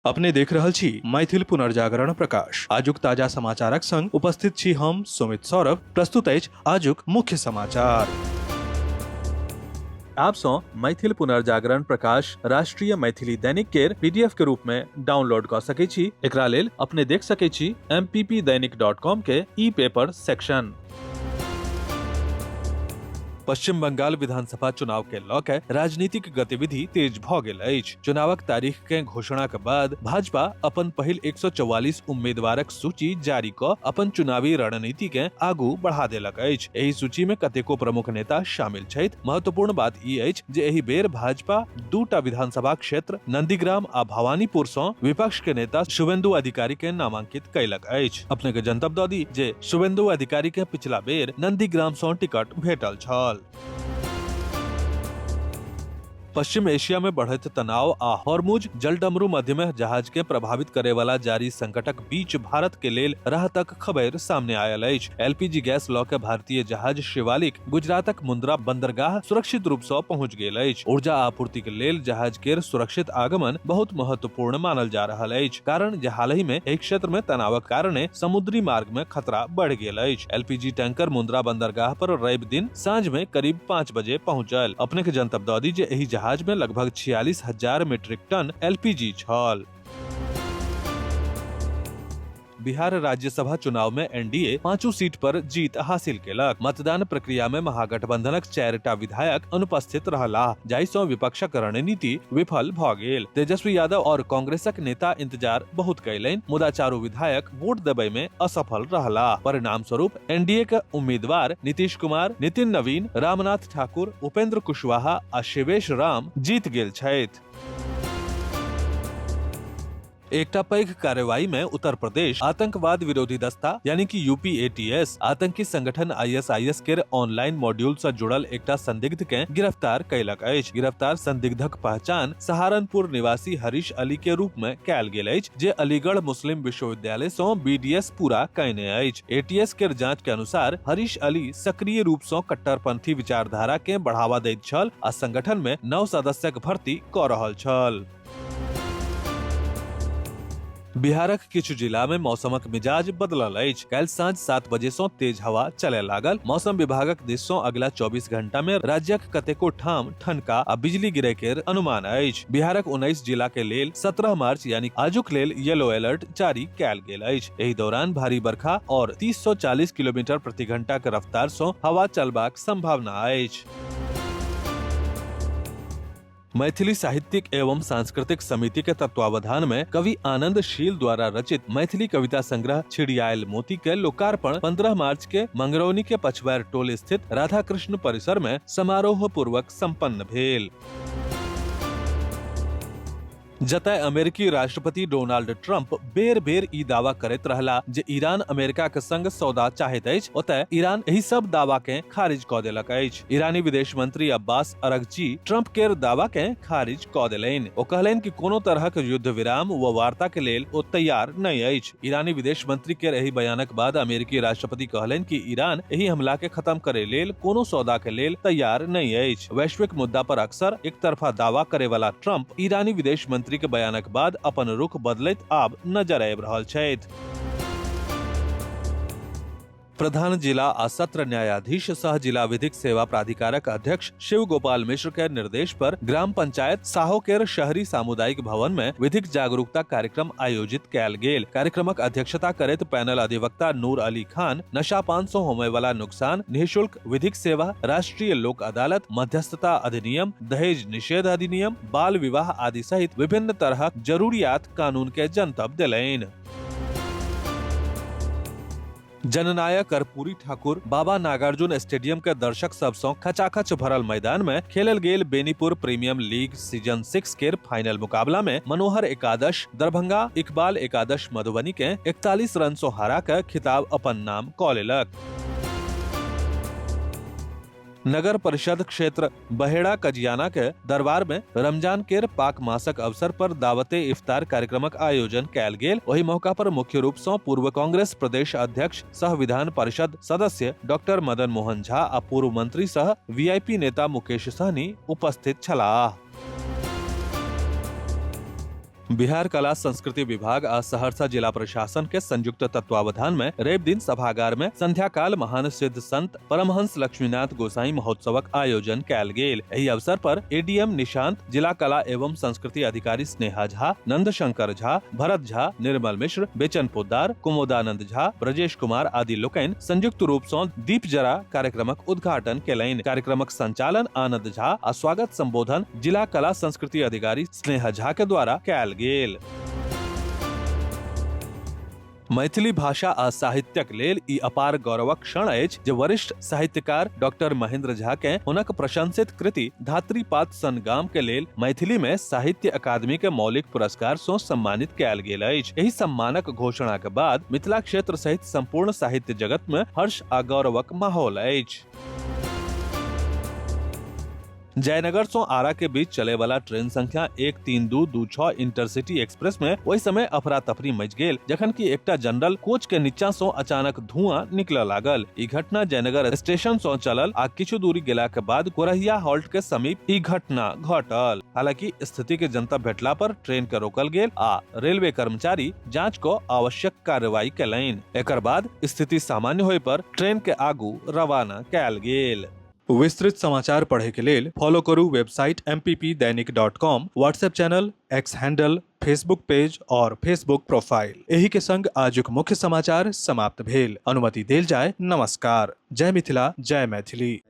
अपने देख रहल छी मैथिल पुनर्जागरण प्रकाश। आजुक ताजा समाचारक संग उपस्थित छी हम सुमित सौरभ। प्रस्तुत अछि आजुक मुख्य समाचार। आप सँ मैथिल पुनर्जागरण प्रकाश राष्ट्रीय मैथिली दैनिक केर पीडीएफ के रूप में डाउनलोड कऽ सकै छी। एकरा लेल अपने देख सकै छी mppdainik.com के ई पेपर सेक्शन। पश्चिम बंगाल विधानसभा चुनाव के लऽ के राजनीतिक गतिविधि तेज भऽ गेल अछि। चुनावक तारीख के घोषणा के बाद भाजपा अपन पहिल 144 उम्मीदवारक सूची जारी कऽ अपन चुनावी रणनीति के आगू बढ़ा देलक अछि। एहि सूची में कतेको प्रमुख नेता शामिल छथि। महत्वपूर्ण बात ई अछि जे एहि बेर भाजपा दूटा विधानसभा क्षेत्र नंदीग्राम आ भवानीपुर सँ विपक्ष के नेता शुभेंदु अधिकारी के नामांकित कयलक अछि। अपने के जनतब दऽ दी जे शुभेंदु अधिकारी के पिछला बेर नंदीग्राम सँ टिकट भेटल छल। पश्चिम एशिया में बढ़ैत तनाव आ हॉर्मुज जलडमरू मध्य में जहाज के प्रभावित करे वाला जारी संकटक बीच भारत के लेल राहतक खबर सामने आयल अछि। एलपीजी गैस लऽ के भारतीय जहाज शिवालिक गुजरातक मुंद्रा बंदरगाह सुरक्षित रूप सँ पहुंच गेल अछि। ऊर्जा आपूर्ति के लेल जहाज केर सुरक्षित आगमन बहुत महत्वपूर्ण मानल जा रहल अछि, कारण जे हालहि में एहि क्षेत्र में तनावक कारणे समुद्री मार्ग में खतरा बढ़ि गेल अछि। एलपीजी टैंकर मुंद्रा बंदरगाह पर रवि दिन साँझ में करीब 5 बजे पहुंचल। अपने के जनतब दऽ दी जे एहि जहाज में लगभग 46,000 मीट्रिक टन एलपीजी छल। बिहार राज्यसभा चुनाव में एनडीए पांचों सीट पर जीत हासिल केलक। मतदान प्रक्रिया में महागठबंधनक 4टा विधायक अनुपस्थित रहलाह, जाहि सँ विपक्षक रणनीति विफल भऽ गेल। तेजस्वी यादव और कांग्रेसक नेता इंतजार बहुत कयलनि, मुदा चारू विधायक वोट देबय में असफल रहलाह। परिणाम स्वरूप एनडीए के उम्मीदवार नीतीश कुमार, नितिन नवीन, रामनाथ ठाकुर, उपेंद्र कुशवाहा आ शिवेश राम जीत गेल छथि। एकटा पैघ कार्रवाई में उत्तर प्रदेश आतंकवाद विरोधी दस्ता यानी कि यूपीएटीएस आतंकी संगठन आईएसआईएस के ऑनलाइन मॉड्यूल से जुड़ल एकटा संदिग्ध के गिरफ्तार कयलक अछि। गिरफ्तार संदिग्धक पहचान सहारनपुर निवासी हरीश अली के रूप में कयल गेल अछि, जे अलीगढ़ मुस्लिम विश्वविद्यालय सँ बीडीएस पूरा कयने अछि। एटीएस के जांच के अनुसार हरीश अली सक्रिय रूप सँ कट्टरपंथी विचारधारा के बढ़ावा दैत छल आ संगठन में नव सदस्यक भर्ती कऽ रहल छल। बिहारक किछु जिला में मौसमक मिजाज बदलल अछि। काल्हि साँझ 7 बजे सँ तेज हवा चलय लागल। मौसम विभागक दिस सँ अगिला 24 घंटा में राज्यक कतेको ठाम ठनका आ बिजली गिरय केर अनुमान अछि। बिहारक 19 जिला के लेल 17 मार्च यानी आजुक लेल येलो अलर्ट जारी कयल गेल अछि। एहि दौरान भारी बरखा और 30 सँ 40 किलोमीटर प्रति घंटा के रफ्तार सँ हवा चलबाक संभावना अछि। मैथिली साहित्यिक एवं सांस्कृतिक समिति के तत्वावधान में कवि आनंद शील द्वारा रचित मैथिली कविता संग्रह छिड़ियायल मोती के लोकार्पण 15 मार्च के मंगरौनी के पछवार टोल स्थित राधा कृष्ण परिसर में समारोह पूर्वक संपन्न भेल। जतय अमेरिकी राष्ट्रपति डोनाल्ड ट्रंप बेर बेर ई दावा करैत रहला जे ईरान अमेरिका के संग सौदा चाहैत अछि, ओतय ईरान एहि सब दावा के खारिज कऽ देलक अछि। ईरानी विदेश मंत्री अब्बास अरगची ट्रंप केर दावा के खारिज कऽ देलनि। ओ कहलनि कि कोनो तरहक युद्ध विराम व वार्ता के लेल ओ तैयार नहि अछि। ईरानी विदेश मंत्री केर एहि बयानक बाद अमेरिकी राष्ट्रपति कहलनि कि ईरान एहि हमला के खत्म करे लेल कोनो सौदा के लेल तैयार नहि अछि। वैश्विक मुद्दा पर अक्सर एकतरफा दावा करे वाला ट्रंप ईरानी विदेश मंत्री के बयानक बाद अपन रुख बदलैत आब नजर आबि रहल छथि। प्रधान जिला आ सत्र न्यायाधीश सह जिला विधिक सेवा प्राधिकारक अध्यक्ष शिव गोपाल मिश्र के निर्देश पर ग्राम पंचायत साहो केर शहरी सामुदायिक भवन में विधिक जागरूकता कार्यक्रम आयोजित कयल गेल। कार्यक्रमक अध्यक्षता करैत पैनल अधिवक्ता नूर अली खान नशापान सँ होमय वाला नुकसान, निःशुल्क विधिक सेवा, राष्ट्रीय लोक अदालत, मध्यस्थता अधिनियम, दहेज निषेध अधिनियम, बाल विवाह आदि सहित विभिन्न तरहक जरूरियात कानून के जनतब देलनि। जननायक कर्पूरी ठाकुर बाबा नागार्जुन स्टेडियम के दर्शक सब सँ खचाखच भरल मैदान में खेलल गेल बेनीपुर प्रीमियम लीग सीजन 6 केर फाइनल मुकाबला में मनोहर एकादश दरभंगा इकबाल एकादश मधुबनी के 41 रन सँ हरा के खिताब अपन नाम कऽ लेलक। नगर परिषद क्षेत्र बहेड़ा कजियाना के दरबार में रमजान केर पाक मासक अवसर पर दावते इफ्तार कार्यक्रमक आयोजन कयल गेल। ओहि मौका पर मुख्य रूप सँ पूर्व कांग्रेस प्रदेश अध्यक्ष सह विधान परिषद सदस्य डॉक्टर मदन मोहन झा आ पूर्व मंत्री सह वीआईपी नेता मुकेश सहनी उपस्थित छलाह। बिहार कला संस्कृति विभाग आ सहरसा जिला प्रशासन के संयुक्त तत्वावधान में रवि दिन सभागार में संध्या काल महान सिद्ध संत परमहंस लक्ष्मीनाथ गोसाई महोत्सवक आयोजन कयल गेल। एहि अवसर पर एडीएम निशांत, जिला कला एवं संस्कृति अधिकारी स्नेहा झा, नंद शंकर झा, भरत झा, निर्मल मिश्र, बेचन पोद्दार, कुमोदानंद झा, ब्रजेश कुमार आदि लोकनि संयुक्त रूप सँ दीप जरा कार्यक्रमक उद्घाटन केलनि। कार्यक्रमक संचालन आनंद झा आ स्वागत संबोधन जिला कला संस्कृति अधिकारी स्नेहा झा के द्वारा कयल गेल। मैथिली भाषा आ साहित्यक लेल ई अपार गौरवक क्षण अछि जे वरिष्ठ साहित्यकार डॉक्टर महेंद्र झा के हुनक प्रशंसित कृति धात्रीपात सन गाम के लेल मैथिली में साहित्य अकादमी के मौलिक पुरस्कार सँ सम्मानित कयल गेल अछि। एहि सम्मानक घोषणा के बाद मिथिला क्षेत्र सहित संपूर्ण साहित्य जगत में हर्ष आ गौरवक माहौल अछि। जयनगर से आरा के बीच चले वाला ट्रेन संख्या 13226 इंटरसिटी एक्सप्रेस में ओहि समय अफरा तफरी मच गेल जखन कि एकटा जनरल कोच के नीचा से अचानक धुआं निकल लागल। ई घटना जयनगर स्टेशन से चलल आ किछु दूरी गेला के बाद कोरहिया हॉल्ट के समीप ई घटना घटल। हालांकि स्थिति के जनता भेटला पर ट्रेन के रोकल गेल आ रेलवे कर्मचारी जांच को आवश्यक कार्रवाई केलनि। एकर बाद स्थिति सामान्य होय पर ट्रेन के आगू रवाना कयल गेल। विस्तृत समाचार पढ़े के लेल फॉलो करू website mppdainik.com, WhatsApp channel, X handle, Facebook page और फेसबुक प्रोफाइल। एही के संग आजुक मुख्य समाचार समाप्त भेल। अनुमति देल जाय। नमस्कार। जय मिथिला, जय मैथिली।